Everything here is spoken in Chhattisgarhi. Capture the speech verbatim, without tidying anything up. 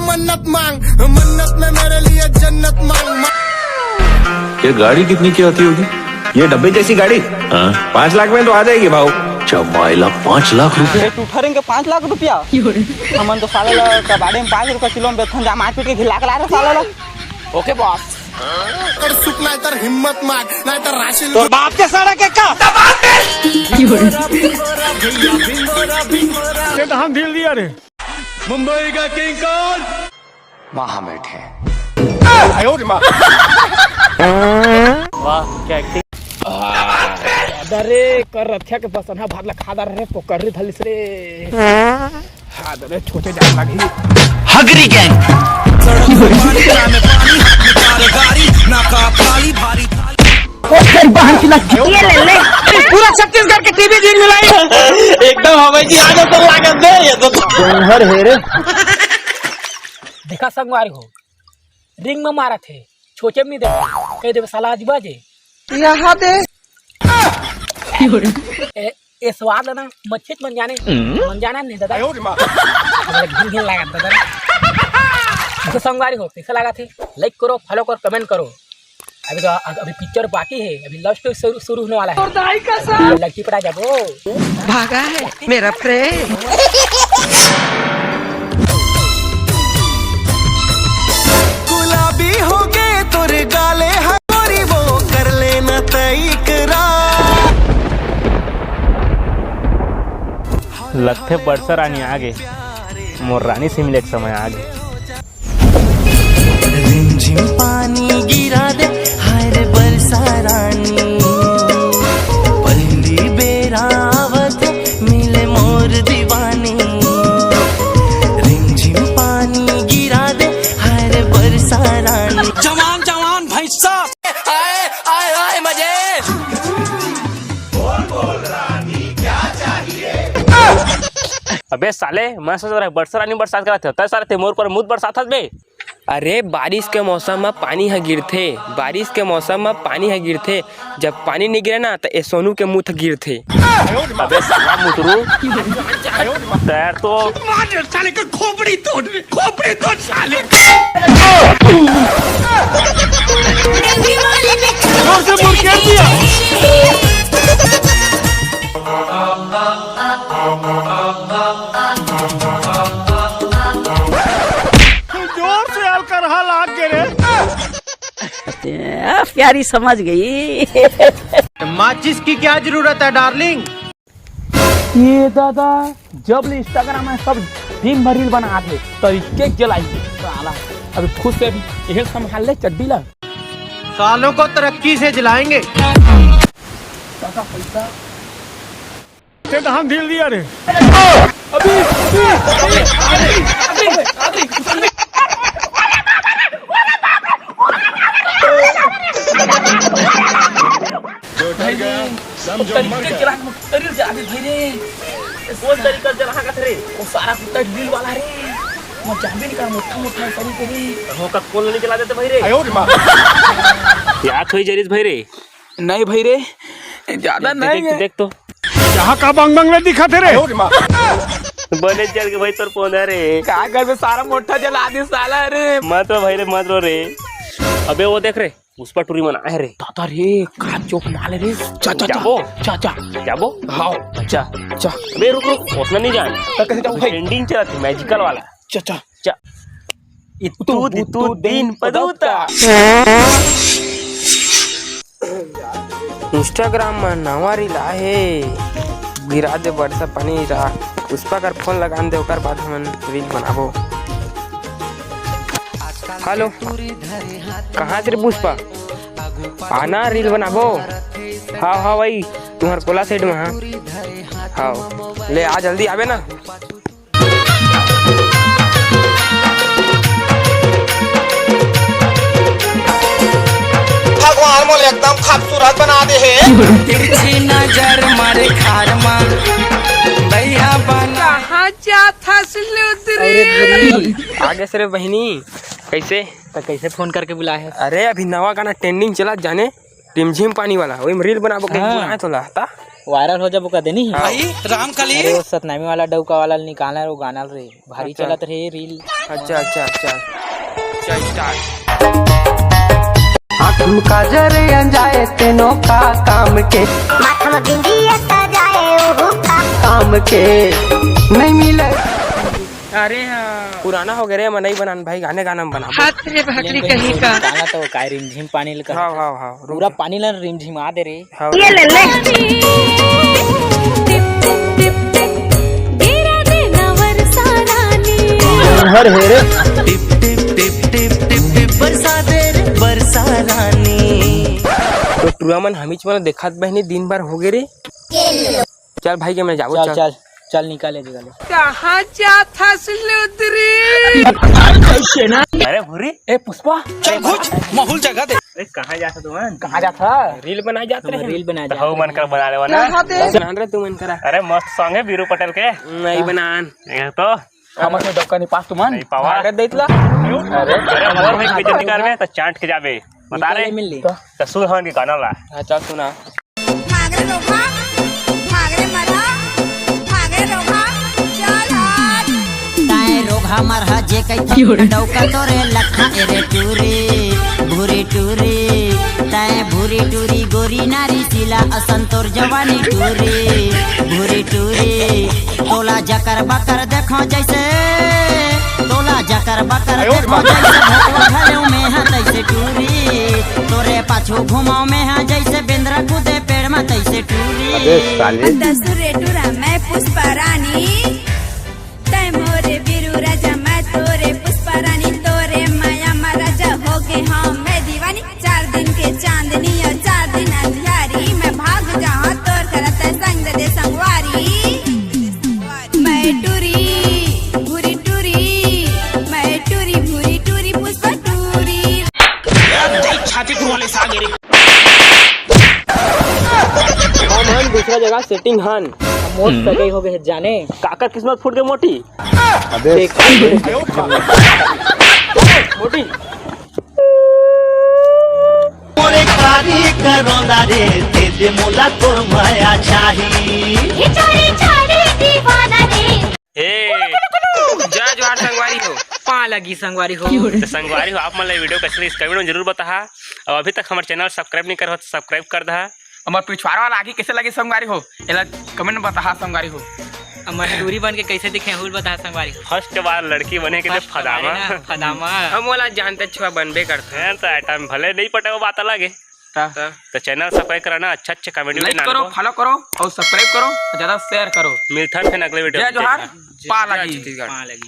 मन्नत मांग, मन्नत में मेरे लिए जन्नत मांग, मांग। ये गाड़ी कितने की आती होगी? ये डब्बे जैसी गाड़ी? हाँ। पाँच लाख में तो आ जाएगी भाऊ। जमाइला, पाँच लाख रुपए? ये टूठा रेंगे पाँच लाख रुपया। हमन तो साले ला कबाड़ी में पाँच रुपया किलो में बेचथन, जा मारपीट के घिला के ला रे साले ला। ओके बॉस। कर सुख ना तर हिम्मत मार, ना तर राशि तो बाप के सड़क के का? ये तो हम ढील दिया रे। मुंबई का किंग कौन? वहां बैठे हैं। वाह, क्या एक्टिंग। अरे कर रथिया के बसनहा भात ला खा दर रे, पोकरी धलिस रे। हाथ रे छोटे जान लगी। हगरी गैंग। ये ले ले। पूरा छत्तीसगढ़ के टीवी जीन मिलाई। एकदम हमें की आदत तो लागत दे ये तो। जौहर है रे। देखा संगवारी हो, रिंग में मारत हे, छोचे में नहीं देखा, कह देवे साला आज बाजे। यहाँ दे। ए, ए स्वाद है ना, मच्छी मन जाने, मन जाना नहीं दादा। आयो रे माँ। घिन घिन लागत दादा। तो संगवारी हो, कैसा लगा थे? लाइक करो, फॉलो करो, कमेंट करो। अभी तो, अभी पिक्चर बाकी है, अभी लव स्टोरी शुरू, शुरू होने वाला है। और दाई का साथ। लड़की पटा जाबो। भागा है मेरा प्रेम। गुलाबी हो गए तोर गाले हकोरी वो कर लेना तय इकरार। लगथे बरसा रानी आगे, मोर रानी से मिले के समय आगे। रिमझिम पानी गिरा दे, हाय रे बरसा रानी। पहली बेर आवत मिले मोर दीवानी। रिमझिम पानी गिरा दे, हाय रे बरसा रानी। जवान जवान भाई साहब। आए आए आए मजे। अबे साले, मैं सोच रहा बरसा रानी बरसात करत हे, तय साले ते मोर पर मुद बरसात हस बे। अरे बारिश के मौसम म पानी ह गिरथे, बारिश के मौसम म पानी ह गिरथे। जब पानी नहीं गिरे ना त ए सोनू के मुंह गिरथे। अबे साला मुतरू, तैर तो। मार साले का खोपड़ी तोड़, खोपड़ी तोड़ साले। जोर से मुड़ के दिया। जोर से हल्का रहा लाग के रे। आ, प्यारी समझ गई। माचिस की क्या जरूरत है डार्लिंग? ये दादा, जब ले Instagram में सब दिन भर रील बनात हे, तो एक एक जलाई साला। अभी खुद से भी यही संभाल ले चड्डी ला। सालों को तरक्की से जलाएंगे। दादा पैसा। ते तो हम ढील दिया रे। अभी, अभी, अभी, अभी, अभी, अभी। जो डर गया, समझो मर गया। अरे, अरे, भाई रे, कौन तरीका से जला सकत रे? वो सारा कुत्ता रील वाला रे। मैं जान भी नहीं कर, मोटा, मोटा सरी के रे। हो का कौन नहीं जला देते भाई रे? आयो रे माँ। क्या थोई जरीस भाई रे? नहीं भाई रे, ज्यादा देख, नहीं देख, है। देख तो। यहाँ का बंग बंग ले दिखा थे रे? आयो रे माँ। बने जल के भाई तोर पौधा रे। का कर बे, सारा मोटा जला दे साला रे। मत रो भाई रे, मत रो रे। अबे वो देख रे, पुष्पा टू री मन आए रे। दादा रे, का चोक माल रे। जा, जा, जा। जाबो? जा, जा। जाबो? हाँ। जा। जा। अबे रुक, रुक, ओतना नहीं जान। तो कैसे जाऊँ भाई? ट्रेंडिंग चलत हे, मैजिकल वाला। जा, जा। जा। इतू दितू दिन पदूता। Instagram म नवा रील आहे, गिरा दे बरसा पानी रा। पुष्पा कर फोन लगान दे, ओकर बाद हमन रील बनाबो। हेलो, कहाँ से रे पुष्पा? आना, रील बनाबो। हाँ, हाँ भाई, तुम्हार कोला सेट में, हाँ। हाँ, ले आ, जल्दी आबे ना। भगवान मोला एकदम खूबसूरत बना दे हे। तिरछी नजर मारे खार मा, भैया बना। कहाँ जात हस लुदरी? अरे बुरी, आगे से रे बहिनी, कैसे? तो कैसे फोन करके बुलाए हे? अरे अभी नवा गाना ट्रेंडिंग चला जाने, रिमझिम पानी वाला, वही में रील बनाबो कहीं हाँ। बुलाए तो ला, ता? वायरल हो जाबो कदे नहीं। हाँ। भाई राम कली। अरे वो सतनामी वाला डौका वाला निकालना रे, वो गाना रे भारी अच्छा। चलत रहे रील। अच्छा, अच्छा, अच्छा। अच्छा, स्टार्ट। आँख में काजर अंजाए तेनो का काम के। माथा में बिंदिया सजाए ओहू का काम के। नहीं मिले। अरे हाँ। पुराना हो गए रे, मैं नहीं बनान भाई, गाने गाना में बना। हाथ रे भाकरी कहीं का। गाना तो काय रिमझिम पानी लगा। हाँ, हाँ, हाँ, रुक पूरा जा। पानी ला रिमझिमा दे रे। हाँ। ये ले ले। Tip tip tip tip tip, गिरा दे ना वर्षा रानी। हर हो रे। Tip tip tip tip tip tip, बरसा दे रे वर्षा रानी। तो टुरा मन हमीच मन देखत बहनी दिन भर हो गए रे। चल भाई के मैं जाबो, चल, चल। चल, चल निकाले जगह ले। कहाँ जात हस लुदरी? अरे भूरी। ए पुष्पा। चल घुच, माहौल जगा दे। अरे कहाँ जात तुमन? कहाँ जात ह? रील बनाए जात रहे। रील बनाए जात हो रहे। मन कर बना लेवा ना। कहाँ दे? बनान रे तू मन करा। अरे मस्त सॉन्ग है बीरू पटेल के। नहीं बनान। ये तो। हम तो डौका नहीं पास तुमन। नहीं पावा। भागत देत ला। अरे। अरे मोर भाई बेइज्जती करबे तो चाट के जाबे। बता रे। निकाले मिल ली। तो सुन हन के गाना ला। हाँ, चल सुना। भाग रे रोगहा, भाग रे मरहा, भाग रे रोगहा, चल हट। ताए रोगहा मरहा जे कई क्यों रे? डौका तोरे लखा ए रे टूरी, भूरी टूरी, ताए भूरी टूरी गोरी नारी सिला असन तोर जवानी टूरी, भूरी टूरी, तोला जकर बकर देखो जैसे, तोला जकर बकर देखो जैसे, भोकवा घलेव में हा तैसे टूरी, तोरे पाछू घुमाव में हा जैसे बेंदरा कूदे पेड़ में तैसे टूरी। अबे साले। दसुरे टूरा मैं पुष्पा रानी, तै मोरे बीरू राजा, मैं तोरे पुष्पा रानी, तोरे माया मा राजा हो गे हँव मैं दीवानी। चार दिन के चांदनी अउ चार दिन अंधियारी, मैं भाग जाहूँ तोर करा तै संग दे दे संगवारी। मैं टूरी, भूरी टूरी, मैं टूरी, भूरी टूरी, पुष्पा टूरी। छाती तुड़वा ले सागे रे। हम हन दूसरा जगह सेटिंग हन। मोर सगाई हो गए हे जाने। काकर किस्मत फूट गए मोटी। अबे देख। मोटी। मोरे कारी करोंदा रे, दे दे मोला तोर माया चाही। ये चोरी चोरी दीवाना रे। ए, जय जोहार संगवारी हो। पा लगी संगवारी हो। तो संगवारी हो, आप मन ला ये वीडियो कैसे लगिस, कमेंट में जरूर बताहा। और अभी तक हमारे चैनल सब्सक्राइब नहीं करे हो तो सब्सक्राइब कर दहा। हमर पिछवारा वाला आगी कैसे लगे संगवारी हो, एला कमेंट में बताहा संगवारी हो। हमर टूरी बन के कैसे दिखे, हुल बताहा संगवारी हो। फर्स्ट बार लड़की बने के लिए फर्स्ट फदामा। बार ना, फदामा। हम वाला जानते छुआ बनबे करते हैं। हैं तो आइटम भले नहीं पटे, वो बात अलग है। ता। ता। तो चैनल सब्सक्राइब कराना, अच्छा अच्छा कमेडी लाइक करो, फॉलो करो और सब्सक्राइब करो, ज्यादा शेयर करो। मिलता है फिर अगले वीडियो जय में। जोहार, जय जोहार। पा लगी। जय छत्तीसगढ़। पा लगी।